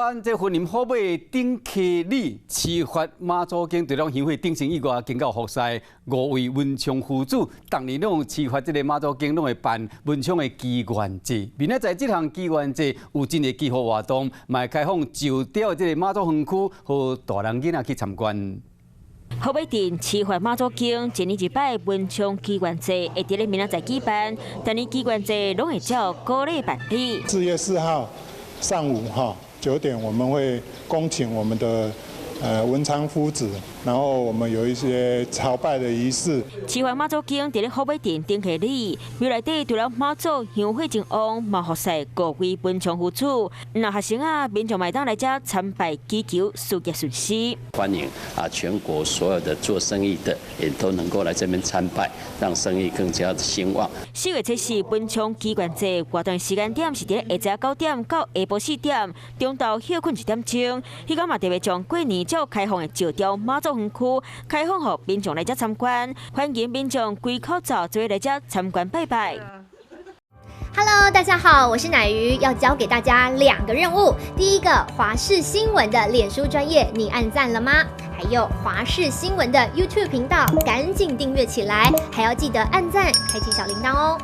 灣這雲林虎尾頂溪里始發媽祖宮，除了香火鼎盛以外，經過服侍五位文昌夫子，逐年攏始發這个媽祖宮攏會辦文昌的祈願祭。明仔載這項祈願祭有真濟祈福活動，嘛會開放石雕這个媽祖園區，予大人囡仔去參觀。虎尾鎮始發媽祖宮一年一擺文昌祈願祭，會佇咧明仔載舉辦。逐年祈願祭攏會照古禮辦理。4月4號上午哈9點，我們會恭請我們的文昌夫子，然後我們有一些朝拜的儀式。始發媽祖宮佇咧虎尾鎮頂溪里，廟內底除了媽祖香火真旺，嘛服侍五位文昌夫子。若學生啊，民眾嘛會當來遮參拜祈求事業順遂。歡迎啊，全國所有的做生意的也都能夠來這邊參拜，讓生意更加的興旺。4月7日文昌祈願祭活動時間點是佇咧下晝9點到下晡4點，中晝歇睏1點鐘。彼工嘛特別將過年才開放的石雕媽祖園區開放予民眾來遮參觀，歡迎民眾規口罩做伙來遮參觀拜拜。 Hello，大家好，我是乃瑜，要交給大家兩個任務。第一個，華視新聞的臉書專頁，你按讚了嗎？還有華視新聞的 YouTube 頻道，趕緊訂閱起來，還要記得按讚，開啟小鈴鐺哦。